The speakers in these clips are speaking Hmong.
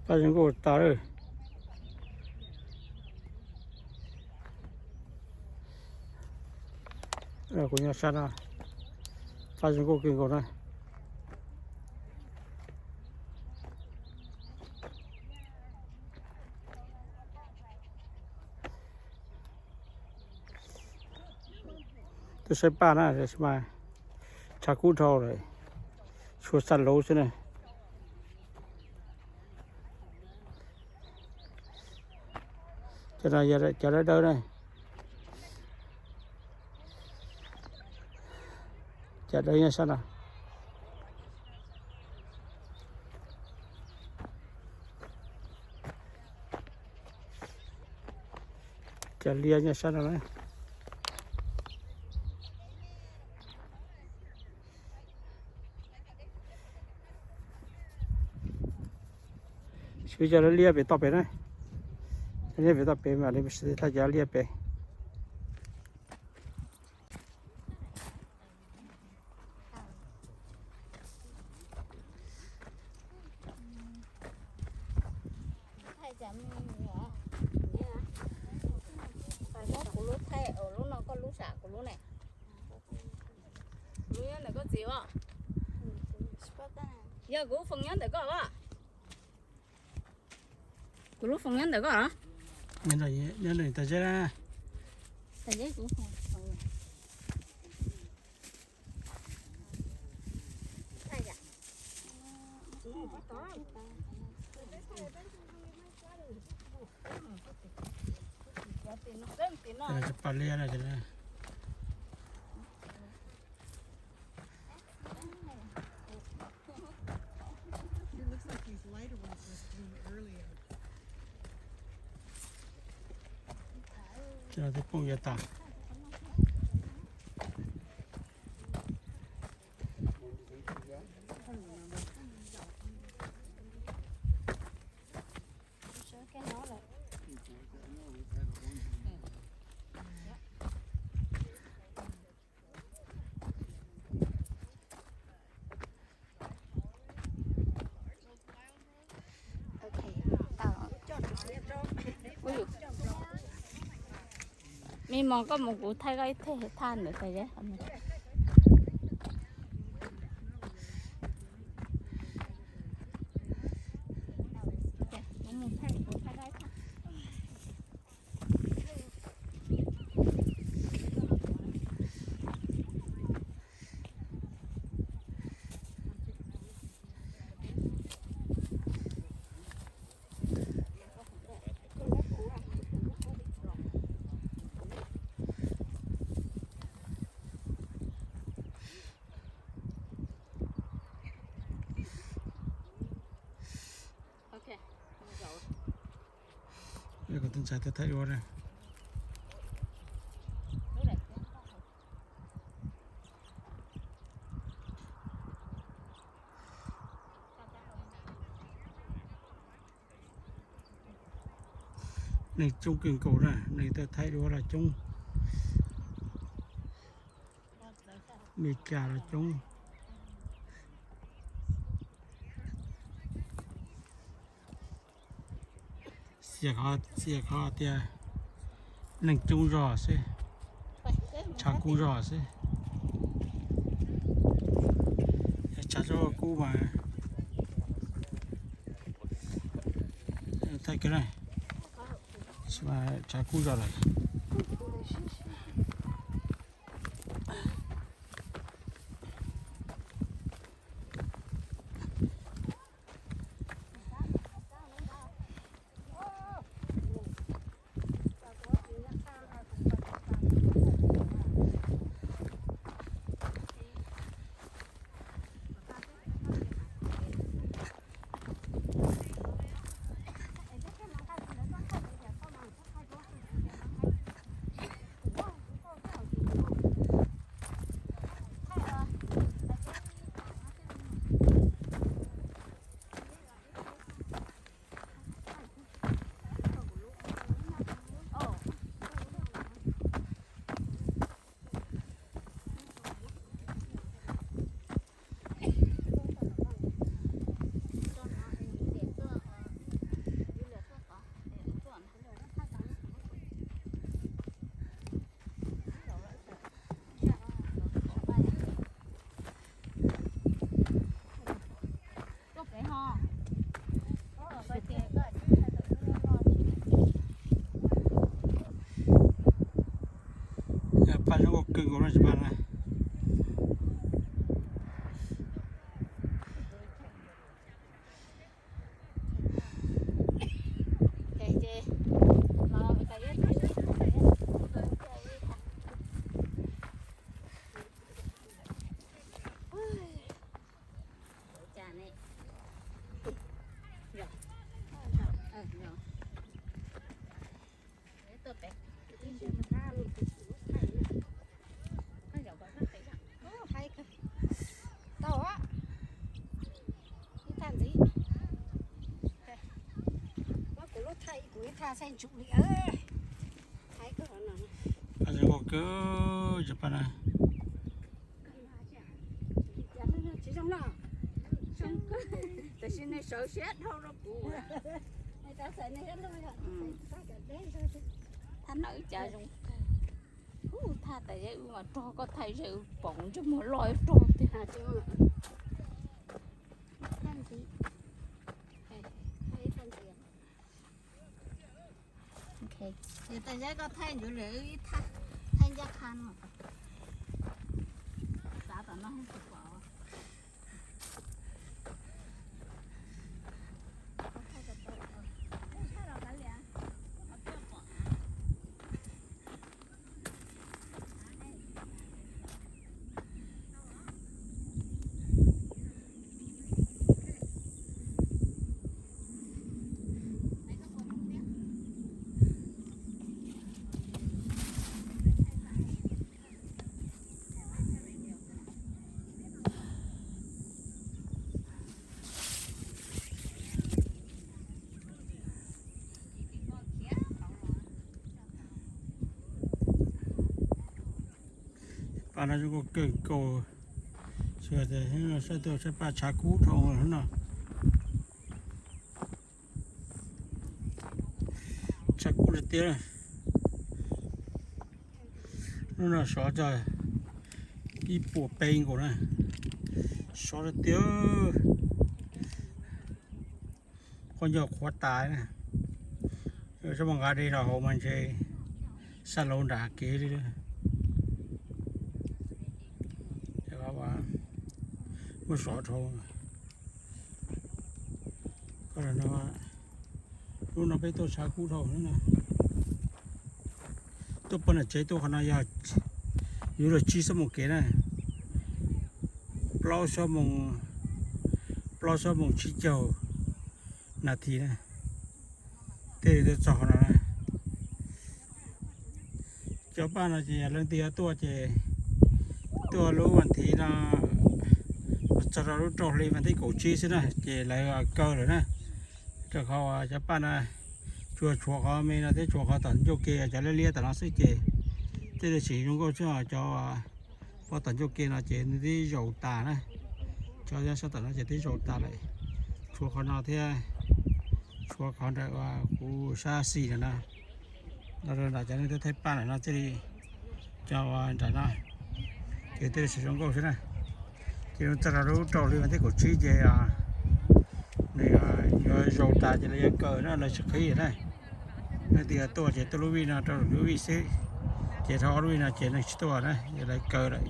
Paj zoo nkauj tas lawm. Kuv nyob sab no, paj zoo nkauj kawg nkaus na. Tuaj saib paj na, mas tshav kub dhau lawm, tshuav xa lauv xwb na. Cov no yog cov dawb dawb na. Cov dawb nyob sab no. Cov liab nyob sab no na. Swb cov liab pem toj pem na. Cov liab pem toj pem mas li thaij cov liab pem. Kuv lub thaij, lub no koj lub sam kuv lub ne. Kuv lub nyob ntawm koj txiv os. Yog kuv foos nyob ntawm koj os. Kuv lub foos nyob ntawm koj os. Nyob ntawm tas zeb na. Tas zeb kuv foos. Pas liab na. Cov no twb poob yuav tas. Me mos, koj mus kuv thaij koj ib thaj thaj ntawd tas zeb. Kuv tus ntxhais tuaj thaij duab na. Neeg coob kawg nkaus na, neeg tuaj thaij duab los coob, Meskas los coob. Xiam qhov tias neeg coob zog xwb, tshav kub zog xwb. Yog tshav kub mas thaij kiag na, tshav kub zog lawm. Tau, ib thaj ntxiv. Kuv lub thaj, kuv ib thaj saib ntsum li. Hais kawg no. Tsis zoo na. Tam sim nej sawv siab dhau rau kuv. Thaj no wb cas zoo kawg. Ub, thaj tas zeb wb mas rog koj thaij zeb wb pom ntsej muag loj rog tiag. Ces tas zeb koj thaij ncuav li ib thaj, thaij ncaj qha no. Xav tom no tsis pom. Paj no zoo nkauj kawg nkaus, saib tuaj saib paj tshav kub dhau no. Tshav kub tiag tiag. Lub no sov txog ib puas peb nkaus na. Sov tiag tiag. Qhov ncauj qhuav tas na. Txhob mus nqa dej rau hauv mas ntshe sab laug nram kev li. Muab sov dhau. Lub no peb tuaj tshav kub dhau na. Tuaj poj niam tsev tuaj qhov no yog yuav luag tsib xuab moos kev na. Plaub xuab moos, plaub xuab moos tsib caug nas this na. Tej tuaj txog qhov no na. Cov paj no ces leej twg yuav tuaj ces tuaj lub vas thiv no txog rau lub rau hli vas thib kaum tsib xwb na ces lawv kaw lawm na. Rau qhov cov paj no tsuas tshuav qhov me no thiab tshuav qhov tom ncauj ke cov liab liab tom no xwb ces tej tsis zoo nkauj xwb, cov pov tom ncauj ke no ces nws twb zaus tas na. Cov sab tom no ces twb zaus tas lawm. Tshuav qhov no thiab tshuav qhov nram kuv sab xis no na. Los rau nram cov neeg tuaj thaij paj nram no thiaj li, cov nram no ces thiaj li tsis zoo nkauj xwb na. Ces txog rau lub rau hli vas thib kaum tsib ces nws yuav zaus tas ces lawv yuav kaw na, lawv tsis qhib na. Leej twg tuaj ces tuaj lub vij no rau lwm lub vij xwb, ces dhau ob lub vij no ces neeg tsis tuaj na, lawv kaw lawm,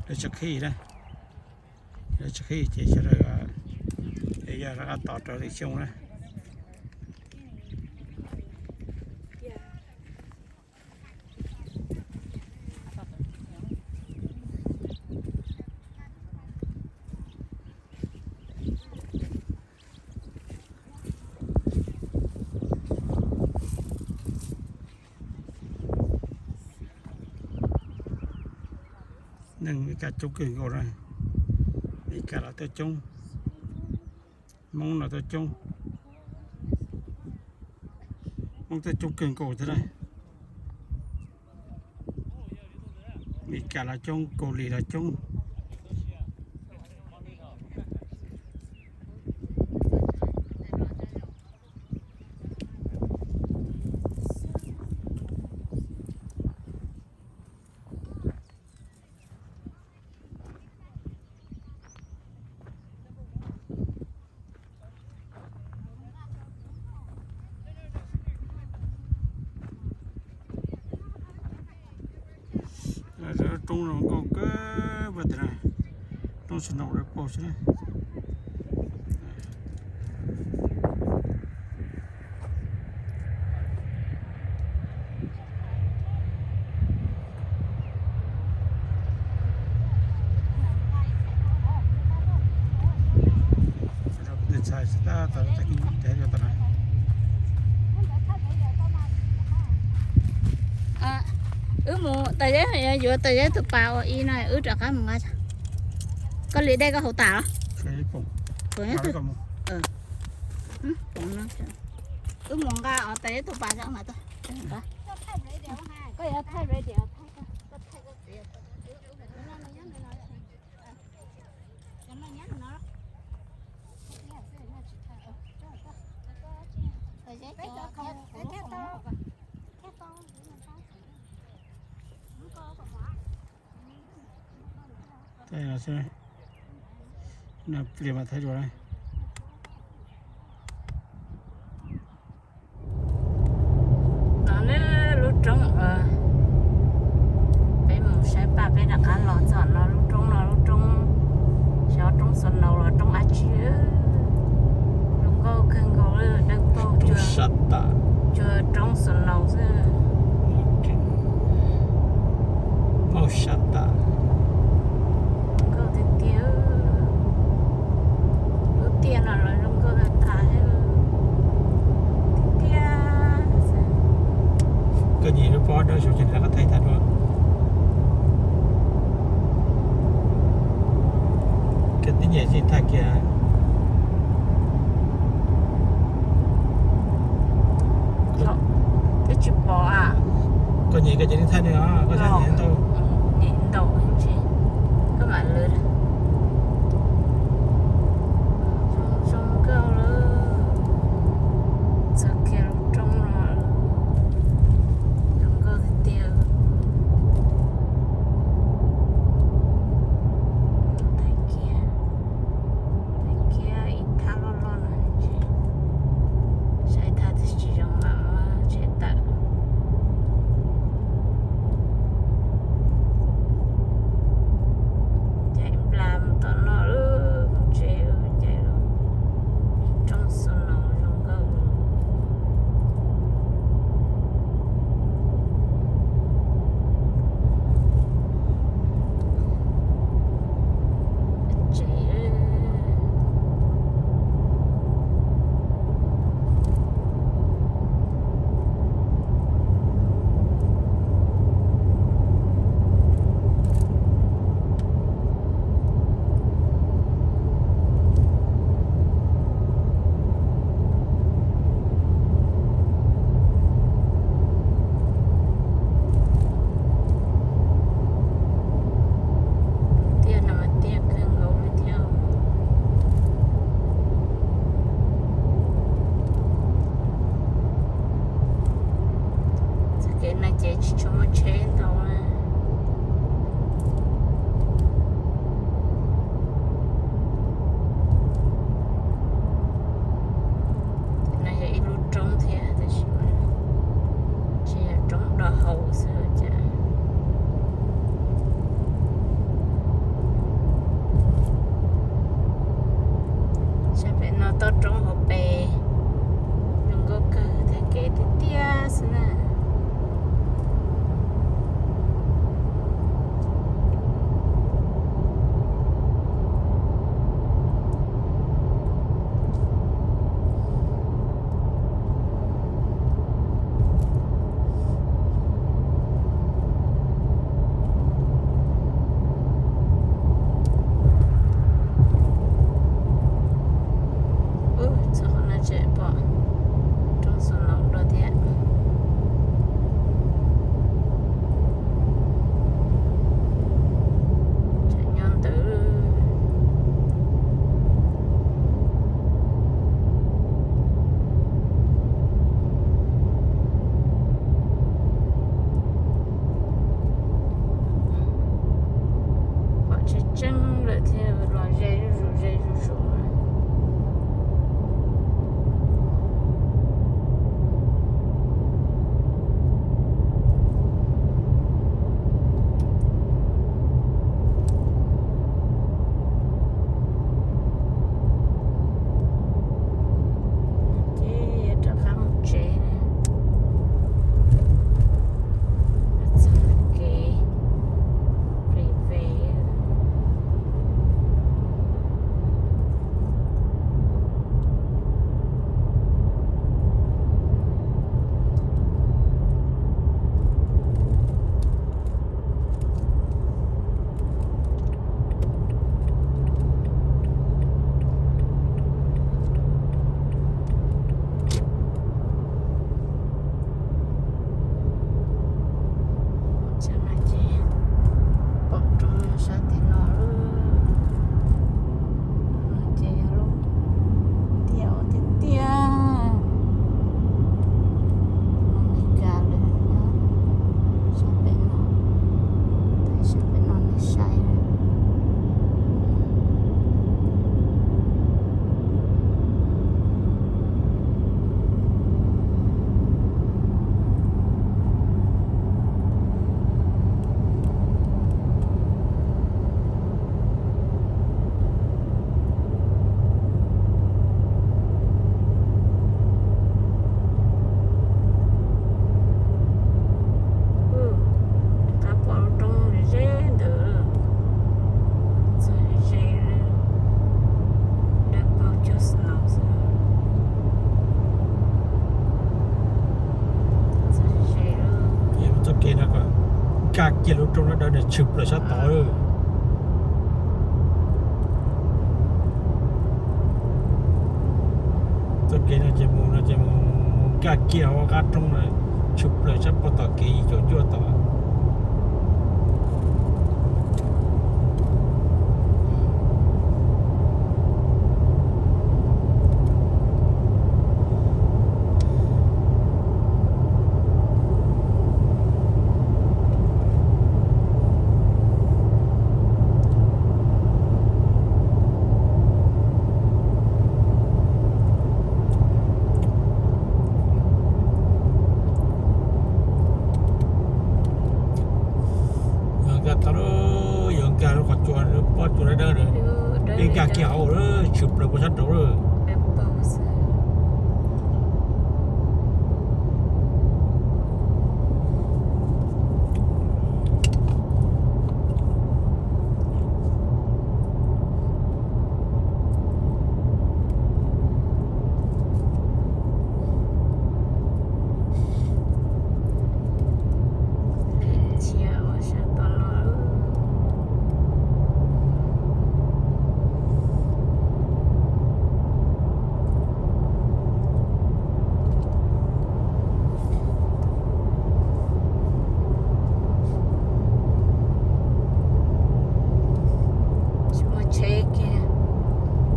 lawv tsis qhib na. Lawv tsis qhib ces sawv daws yog rov qab tos rau lwm xyoo na. Neeg Meskas coob kawg nkaus na. Meskas los tuaj coob, Hmoob los tuaj coob, Hmoob tuaj coob kawg nkaus thiab na. Meskas los coob, Kaus Lim los coob. Zoo nkauj kawg, roob snow paug xwb na. Wb mus tas zeb, yuav tas zeb tus pas ua ib no wb rov qab mus nqa. Koj li dej koj hauv tas los? Wb mus nqa tas zeb tus pas. Koj yuav thaij radio thaij. Pliag mam thaij dua. No ne lub roob uas peb mus saib paj peb rov qab los txog no, lub roob no lub roob, xyov roob snow los roob dab tsi. Zoo nkauj kawg nkaus li, dawb paug, cuag roob snow xwb. Nkauj tiag tiag. Lub tiaj no los zoo nkauj tag tag thiab. Tiaj tiaj. Koj nyiam lub pob dawb saud ces rov qab thaij tag dua. Koj twb nyiam tsis thaij kiag. Twb tsis pom a. Koj nyiam koj ces thaij no, koj thaij ntau. Ntaus ntsis, koj mam lwv. Zoo nkauj lawm. Txog kiag lub roob no, zoo nkauj tiag tiag. Thaij kiag, thaij kiag ib thaj loj loj no, saib thaj twb tsis zoo mam muab tsheb tawm. Caij nplas mus tom no lawm, mus tsev lawm, caij lawm. Roob snow zoo nkauj. Tsev. Tiaj no mas tiaj kawg nkaus li thiab. Txoj kev no ces tsis tshua muaj tsheb ntau na. No yog ib lub roob thiab tab sis mas tsis yog roob, doj haus xwb cas. Sab pem no toj roob hauv pes, zoo nkauj kawg, tag kev tiaj tiaj xwb na. Ub, txog qhov no tseem pom roob snow dua thiab. Tseem nyob ntawd. Pom tseeb tseeb lawm thiab, los ze zuj zus ze zuj zus. tshwm plaws sab tod lawm. Txoj kev no ces mus no ces mus nkag kiag hauv qab roob lawm, tshwm plaws sab pem tom kev yim caum cuaj tod. Yuav nkag tau lawm, yuav nkag lub qhov tsua, pob tsuas dawb dawb lawm. Peb nkag kiag hauv lawm, tshwm plaws puag sab nraud lawm.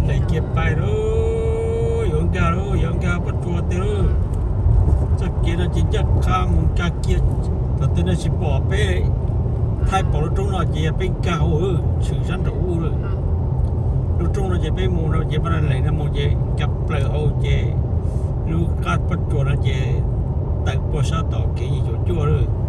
Hle kiag pais lawm, yuav nkag lawm, yuav nkag pob tsuas tiag lawm. Txoj kev no ces ncaj qha mus nkag kiag. Thaum twg nej tsis pom peb thaij pom lub roob no ces yog peb nkag hauv, tshwm sab nraum ub lawm. Lub roob no ces peb mus no ces pab lees no mus ces nkag plaws hauv ces lub qab pob tsuas no ces tawm puag sab tom kev yim caum cuaj lawm.